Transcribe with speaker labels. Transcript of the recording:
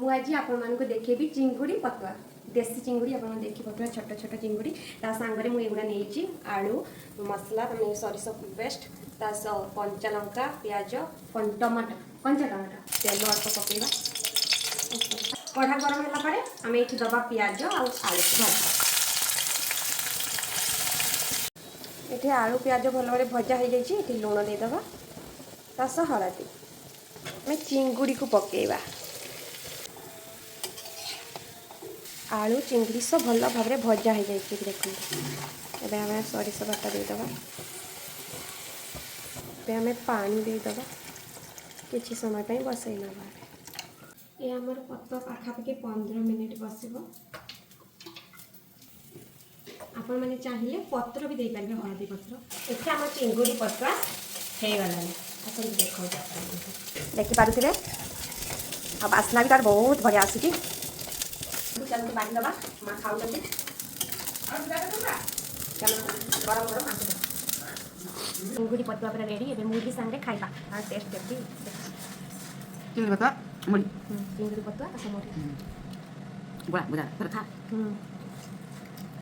Speaker 1: ମୁଁ ଆଜି ଆପଣମାନଙ୍କୁ ଦେଖେଇବି ଚିଙ୍ଗୁଡ଼ି ପତୁଆ, ଦେଶୀ ଚିଙ୍ଗୁଡ଼ି। ଆପଣ ଦେଖିପାରୁଥିବେ ଛୋଟ ଛୋଟ ଚିଙ୍ଗୁଡ଼ି। ତା ସାଙ୍ଗରେ ମୁଁ ଏଗୁଡ଼ା ନେଇଛି, ଆଳୁ, ମସଲା ମାନେ ସୋରିଷ ପେଷ୍ଟ, ତା ସହ କଞ୍ଚା ଲଙ୍କା, ପିଆଜ, ଟମାଟୋ, କଞ୍ଚା ଟମାଟୋ। ତେଲ ଅଳ୍ପ ପକାଇବା। କଢ଼ା ଗରମ ହେଲା ପରେ ଆମେ ଏଇଠି ଦେବା ପିଆଜ ଆଉ ଆଳୁକୁ ଭାଜିବା। ଏଠି ଆଳୁ ପିଆଜ ଭଲ ଭାବରେ ଭଜା ହେଇଯାଇଛି। ଏଠି ଲୁଣ ଦେଇଦେବା, ତା ସହ ହଳଦୀ। ଆମେ ଚିଙ୍ଗୁଡ଼ିକୁ ପକାଇବା। ଆଳୁ ଚିଙ୍ଗୁଡ଼ି ସବୁ ଭଲ ଭାବରେ ଭଜା ହେଇଯାଇଛି, ଦେଖନ୍ତୁ। ଏବେ ଆମେ ସୋରିଷ ବଟା ଦେଇଦେବା। ଏବେ ଆମେ ପାଣି ଦେଇଦେବା। କିଛି ସମୟ ପାଇଁ ବସାଇ ନେବା। ଏ ଆମର ପତୁଆ ପାଖାପାଖି 15 ମିନିଟ୍ ବସିବ। ଆପଣମାନେ ଚାହିଁଲେ ପତ୍ର ବି ଦେଇପାରିବେ, ହଳଦୀ ପତ୍ର। ଏଠି ଆମ ଚିଙ୍ଗୁଡ଼ି ପତୁଆ ହେଇଗଲାଣି। ଆସନ୍ତୁ, ଦେଖାଉଛି ଆପଣଙ୍କୁ। ଦେଖିପାରୁଥିବେ, ଆଉ ବାସ୍ନା ବି ତାର ବହୁତ ବଢ଼ିଆ ଆସୁଛି। ଚାଲନ୍ତୁ, ବାଢ଼ି ଦେବା। ମା ଖାଉଛନ୍ତି। ଚାଲନ୍ତୁ, ଗରମ ଗରମ ଆସୁ। ଚିଙ୍ଗୁଡ଼ି ପତୁଆ ପୁରା ରେଡ଼ି। ଏବେ ମୁଢ଼ି ସାଙ୍ଗରେ ଖାଇବା ଆଉ ଟେଷ୍ଟ କେମିତି।
Speaker 2: ଚିଙ୍ଗୁଡ଼ି ପତୁଆ, ମୁଢ଼ି।
Speaker 1: ଚିଙ୍ଗୁଡ଼ି ପତୁଆ ତା ସହ ମୁଢ଼ି।
Speaker 2: ଗୋଳା ବୁଝା, ଥରେ ଖା।